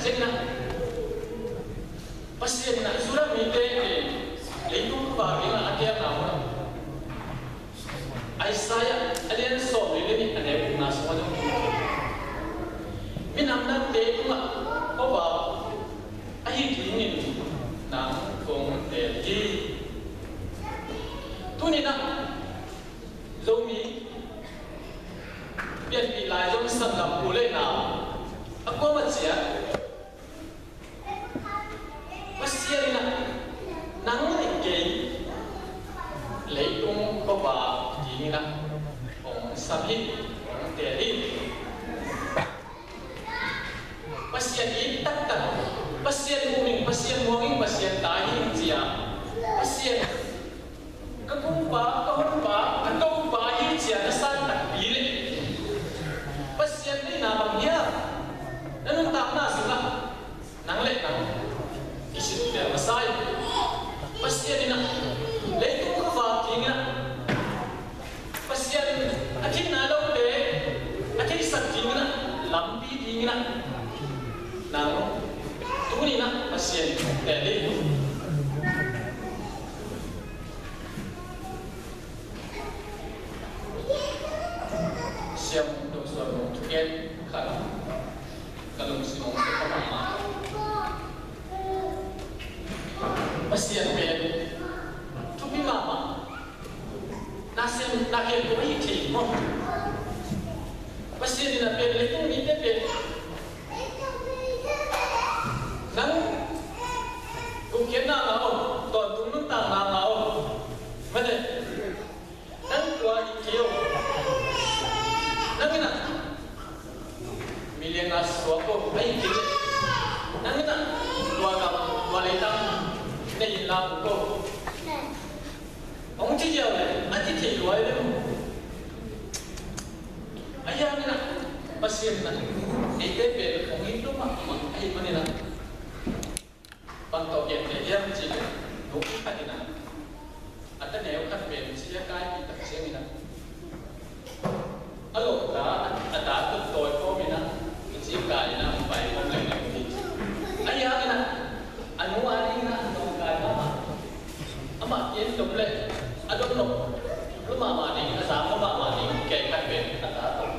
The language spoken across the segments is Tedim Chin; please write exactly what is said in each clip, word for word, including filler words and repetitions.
Pasian in ah, Pasian in ah Judah mite pen leitung khuavak dingah a kiatna hun ah, Isaiah a lian sawm le nih a neu gukna sungah zong kimu thei. Minam dangte tungah khuavak ahi dingin nang kong teel hi. Tuni-in ah Zomi pianpih lai zong sanggam u le nau a kuamah ciat Pasian in ah nang le kei leitung khuavak dingin ah hong sam hi, hong teel hi. Pasian it taktak, Pasian um ing, Pasian muang ing, Pasian tai ing ci-a, Pasian ka Kumpa, ka Honpa, ka Topa hi ci-a na san takpi leh, Pasian deihna bang hiam? Na nuntakna sungah nang le nang kisit tel masa hi. Pasian in ah leitung khuavak dingin ah, Pasian a theihna lote a theihsak dingin ah, lampi dingin ah, nang tuni-in ah Pasian in teel hi. Siam Dong Suan Mung thugen khat ka lungsim hong sep mahmah. Pasian pen thupi mahmah. Na sem, na kem ko hi thei maw? Pasian in a pen leitung mite pen nang gupkhiatna ngah aw, tawntung nuntakna ngah aw. Mate, nang tua hi kei aw. Nang in a million a suak aw, ahi kei leh nang in a tua gam, tua leitang na inn la uh ko. Hong ci ziau le, a ci thei lua hi leh. Ahi hangin a, Pasian in a, eite pen hong it lo mahmah ahih manin a, bang tawh genteh hiam cih leh, nu khat in a, a taneu khat pen sia kaipih tak ciangin a, a lawmta, a, a ta tawh tawi khawm in a, a ci kai in a, hong pai khawm leng leng hi. Ahi hangin a, a nu a dingin a, a tawh kai mahmah. Amah kiang dom leh a dom nop lo mahmah ding, a zang lo mahmah ding, kei khat pen a ta tawh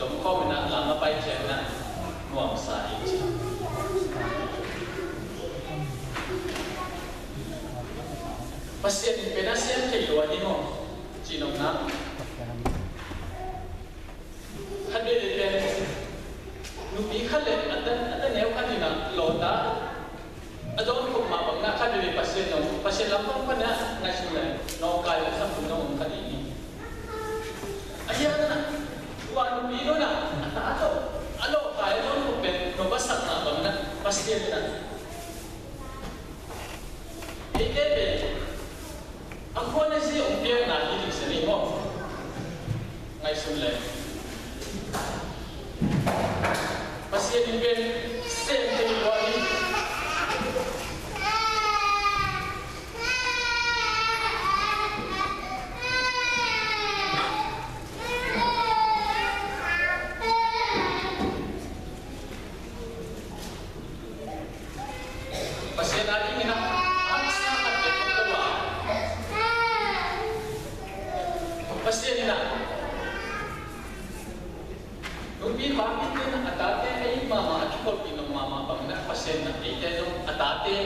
dom khawm in a, lam a pai ciangin a nuamsa hi ci. Pasian in pen a siam thei lua hi maw? Ci nopna. Khat veivei pen nupi khat le a ta, a taneu khat in a lawmta a dawn khop mah bangin a, khat veivei Pasian nong, Pasian lam pang pan a ngaihsun le nawngkai le sam pun nong om kha ding hi. Ahi hangin a, tua nupi nong a, a ta tawh a lawmkai a dawn khop pen nong pasakna bangin a, Pasian in a, eite pen a khuan a zi hong piakna hi ding sa ni maw? Ngaihsun le. Pasian in pen sem thei lua hi. Pasian a dingin a, a haksa khat peuh om lo a. Pasian in a, nupi papi te in a, a tate a it mahmah, a kikholhpih nop mahmah bangin a, Pasian in a, eite zong a tate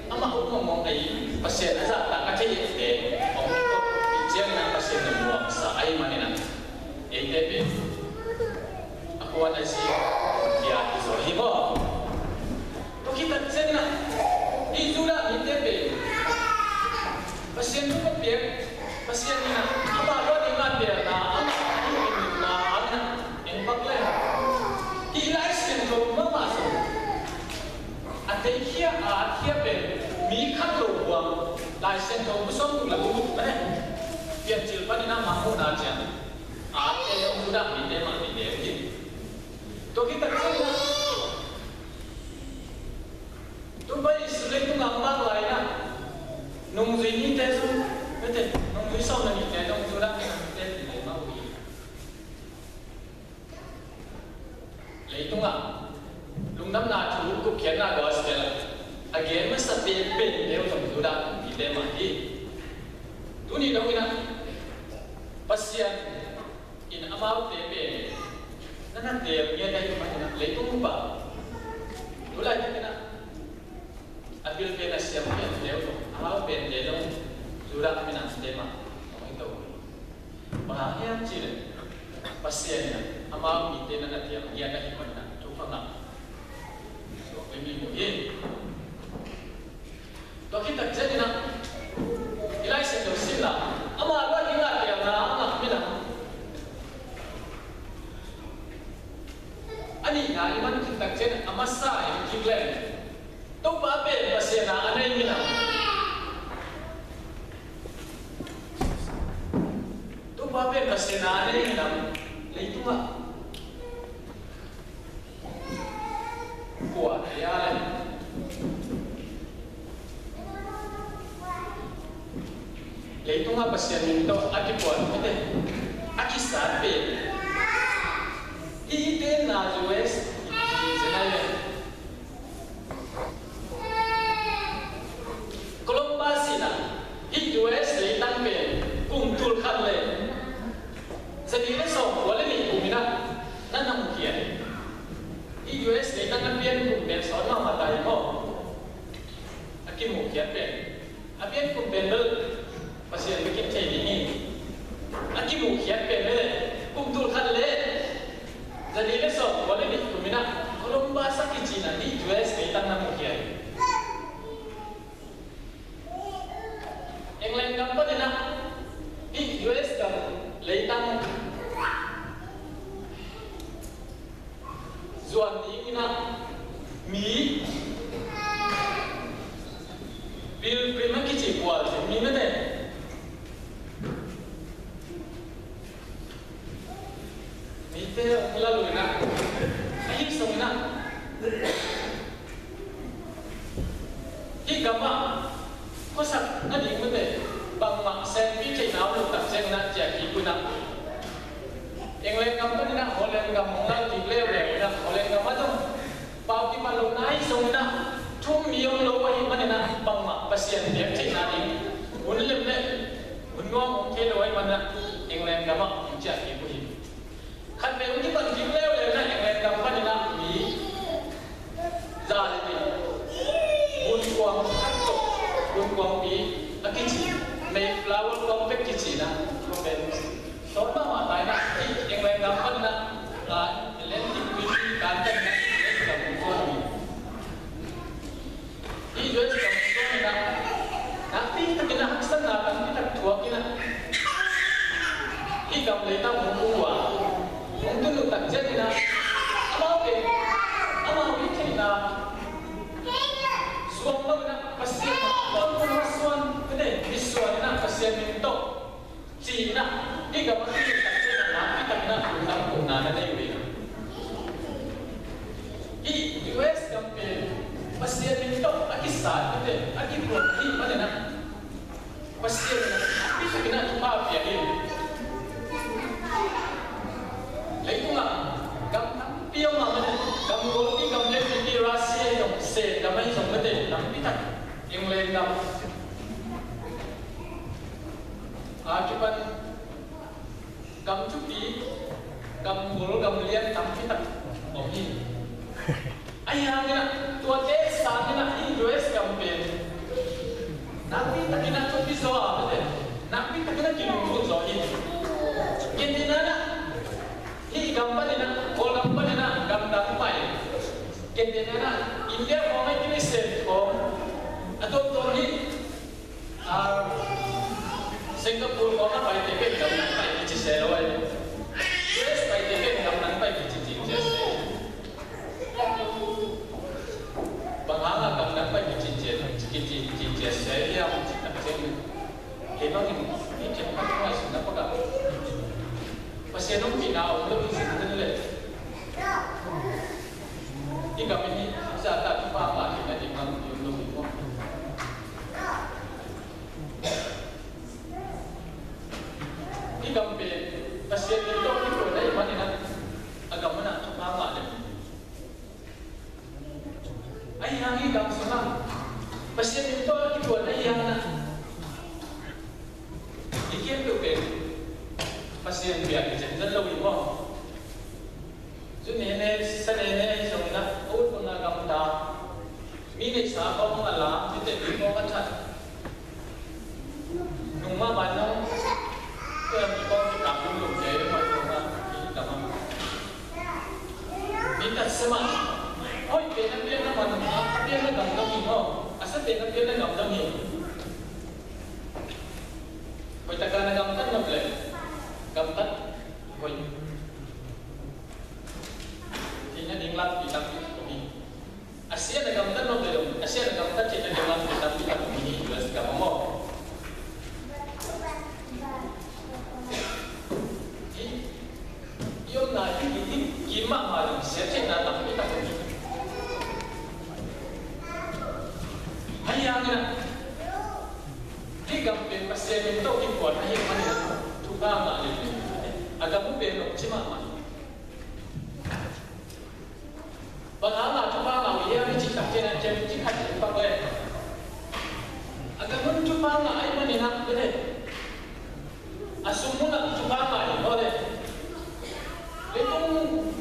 amah ut mongmong a it, Pasian a zahtak a thei eite hong kikholhpih ciangin a, Pasian in a nuamsa ahih manin a, eite pen a khuan a zi bia hi zaw hi maw? Tua khit tak ciangin a, i Judah mite pen Pasian thu a piak, Pasian in a, amah lua ding a piakna, amah thu a piakna, amah in a, en bak le. Hih Lai Siangtho mahmah zong a teikhia, a atkhia pen mi khat lo buang, Lai Siangtho bu sawm tuk le bu guk mah ne. Piancil panin a mah muhna ciang a atte zong Judah mite mah hi lel hi. Tua khit tak ciangin a, tu pai Israel leitung a hong vak lai-in a, nungzui nihte zong, mite, nungzui sawm le nihte zong Judah mite hi lel mah uh hi. Leitungah Lungdamna thu gupkhiatna gospel a gen masa penpente uh zong Judah mite mah hi. Tuni dong in ah Pasian in amaute pen na na teel ngiat ahih manin ah leitung uh pah, tu laitak in ah a pil pen a siam piante uh zong amau pente zong Judah minamte mah hong hi to uh hi. Bang hang hiam cih leh Pasian in ah amau mite na na teel ngiat ahih manin ah thupha ngah suak lel mi uh hi. Tua khit tak ciangin ah i Lai Siangtho simna, ama lua ding a teelna a ngah minam a nihna i man khit tak ciangin a masa in kik leng Topa pen Pasian a a nei minam. Topa pen Pasian a a nei minam leitungah kua hi a leh leitungah Pasian min tawh a kipuan mite a kisat pen hih i tenna U S i zen a leh Columbus in ah hih U S leitang pen kum tul khat le za li le sawm kua le nih kum in ah na na mukhia hi. Hih U S leitang a pian kum pen sawt mahmah ta hi maw? A kimuhkhiat pen a pian kum pen bel Pasian biakinn thei ding hi. A kimuhkhiat pen bel kum tul khat le za li le sawm kua le nih kum in ah Columbus a kici in ah hih U S leitang na mukhia hi. England gam panin ah hih U S gam leitang zuan dingin ah mi Pilgrim a kici kual mi mete mite hong la lua in ah ahi zongin ah hih gamah khuasak a ding mite bangmah senpi theihna om loh tak ciangin ah ciah kik uh in ah England gam panin ah Holland gam hong la kik leuleu in ah Holland gam ah zong pau kipan lo nai zongin ah thu-um mi om lo ahih manin ah bangmah Pasian biak theihna ding hun lem le hun nuam om thei lo ahih manin ah England gamah hong ciah kik uh hi. Khatvei hong kipan kik leuleu in ah England gam panin ah mi za le nih, gunkuang khat tawh gunkuangpi a kici Mayflower kuang bek kici in ah tua pen sawt mahmah ta in ah hih England gam panin ah Atlantic Treaty kantan in ah U S gam hong zuan uh hi. Hih U S gam hong zuan in ah nakpi takin ah haksatna tampi tak thuak in ah hih gam leitang hong tung uh a, hong tun uh tak ciangin ah amau pen amau i theihna suang lo in ah Pasian a puanpun a suan, misuan in ah Pasian min tawh ci in ah hih gam a kici tak ciangin ah nakpi takin ah lungdam kohna na nei uh hi. Hih U S gam pen Pasian min tawh a kisat mite a kipuan ahih manin ah Pasian in ah nakpi takin ah thupha pia hi. Leitungah gam tampi om a, mate, gam golpi gam lelpi, Russia hi zong, Sen gam ahi zong, mate, tampi tak, England gam a kipan gam thupi, gam gol, gam lian tampi tak om hi. Ahi hangin ah tuate sangin ah hih U S gam pen nakpi takin ah thupi zaw a, mate, nakpi takin ah kilunggulh zaw hi. Gentehna in ah hih gam panin ah, Kawlgam panin ah gam dang pai, gentehna in ah India khawng, Indonesia khawng, a tuamtuam hih Singapore khawng a paite pen gam dang pai kici se lo ai. U S paite pen gam dang pai kici cing cia se. Bang hang a gam dang pai kici cing cia, kici cing cia se hiam cih tak ciangin, kei bangin hih khempeuh ngaihsutna pakah Pasian hong pina om lo hi zong leh, i gam in hih zah tak kipa mah hi na ding bang hi om lo hi maw? I gam pen Pasian Hih gam sungah Pasian min tawh a kituat na hi hangin ah, i khempeuh pen Pasian bia hi zenzen lo hi maw? Zu nene, sa nene hi zongin ah, a ut bangin a gamta. Mi neihsa khawng a lam, mi teh mi khawng a that. Nung mahmah in ah, tua mi khawng kikap lum lo kei, mah khawng ah, mi kikap ah. Mi tatsia mah. Hoih pen a piakna man, a piakna gamdang hi maw? A sa pen a piakna gamdang hi. Hoih takin na gamtat nop leh, gamtat hoih. Theihna ding lampi tampi tak om hi. A sia na gamtat nop leh dong, a sia na gamtat theihna ding lampi tampi tak om hi, U S gam ah maw. Hi, i omna hi, hi, hi, kim mahmah ding, sia theihna tampi tak om hi. Ahi hangin ah, hih gam pen Pasian min tawh kituat ahih manin ah, thupha ngah lel ding. A gam uh pen nopci mahmah hi. Bang hangin thupha ngah uh hiam i cih tak ciangin ah, ciang cih khat in pak leh, a gam un thupha ngah ahih manin ah, bete, a sum un ah thupha ngah hi maw leh. Leitung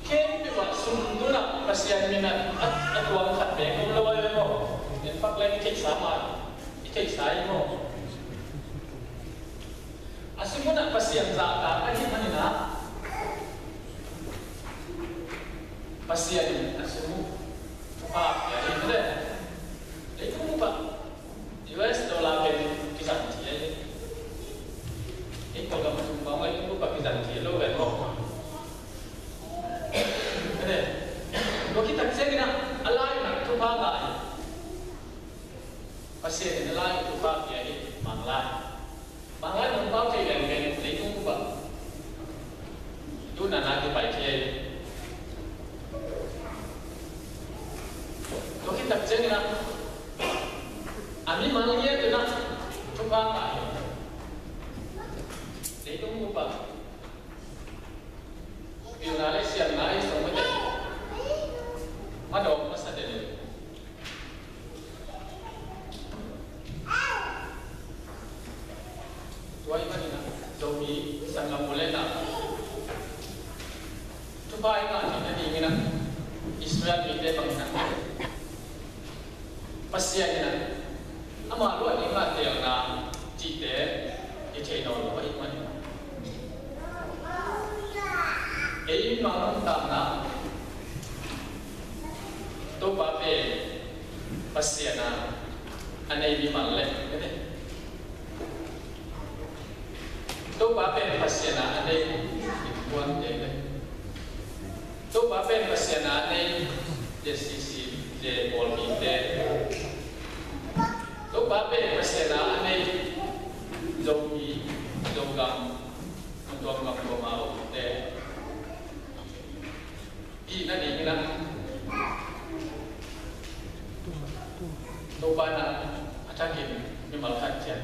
khempeuh ah sum un ah Pasian min ah a, a tuang khat bek om lo ahi ve maw. En pak leh i theihsa mah, i theihsa hi maw. A sum un ah Pasian zahtak ahih manin ah, Pasian in a sum uh thupha pia hi leh. Leitung bup ah U S dollar pen kizang thei hi. Ei Kawlgam a tung bang leitung bup ah kizang thei lo ve maw. Tua khit tak ciangin ah, a lai in ah thupha ngah hi. Pasian in a lai uh thupha pia hi, Manglai. Manglai nong pau thei leng pen leitung bup ah duhna na kipai thei hi. Tua khit tak ciangin ah, a mimal ngiat un ah thupha ngah hi. Leitung bup ah pilna leh siamna i sung mite, madawk masa den. Tua ahih manin ah, Zomi sanggam u leh nau, thupha i ngah theihna dingin ah, Israel mite bangin ah, Pasian in ah, amah luah ding a teelna cihte i thei nawn lo ahih manin, ei mangmang takna, Topa pen Pasian a, a nei mimal leh, Topa pen Pasian a, a nei innkuante leh, Topa pen Pasian a, a nei Z C C te, pawlpite. Topa pen Pasian a, a nei Zomi, Zogam, a tuam gam tuam a omte. Hih na dingin ah, Topa in ah a thakin mimal khat ciat